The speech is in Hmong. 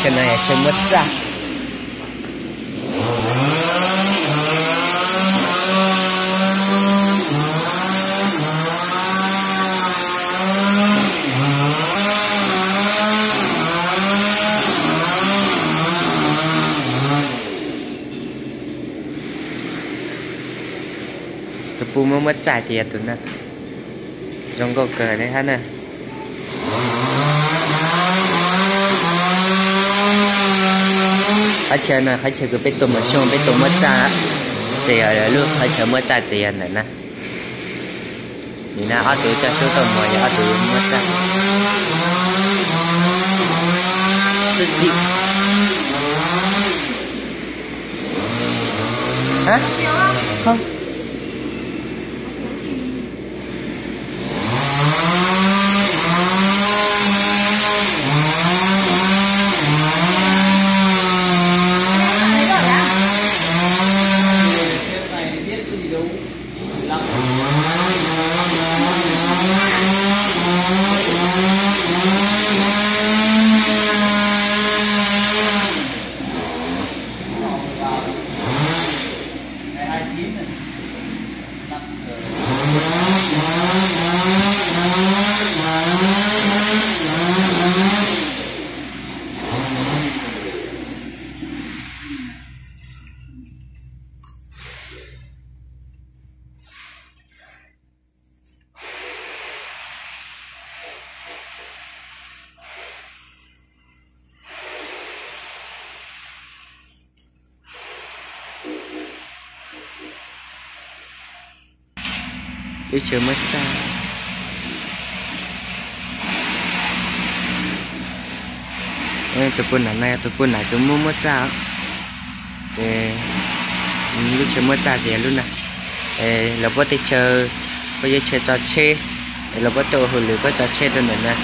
Chaw no yog chaw muab txaj. Tus pub muab muab txaj ces yog tus no. Zoo nkauj kawg li hab na. Qhov chaw no qhov chaw kws peb tuaj mus xyoo peb tuaj muab txaj, ces yog lub qhov chaw muab txaj ces yog ntawm na. Nim no ob tug coj sub tuaj mus yog ob tug muab txaj. Lub chaw muab txaj. Tus pub nam no yog tus pub nam kws muab muab txaj. Lub chaw muab txaj ces yog lub no. Los puab tej chaw, puab yuav chaw tso tsheb, los puab tuaj ua hauj lwm puab tso tsheb rau ntawm no.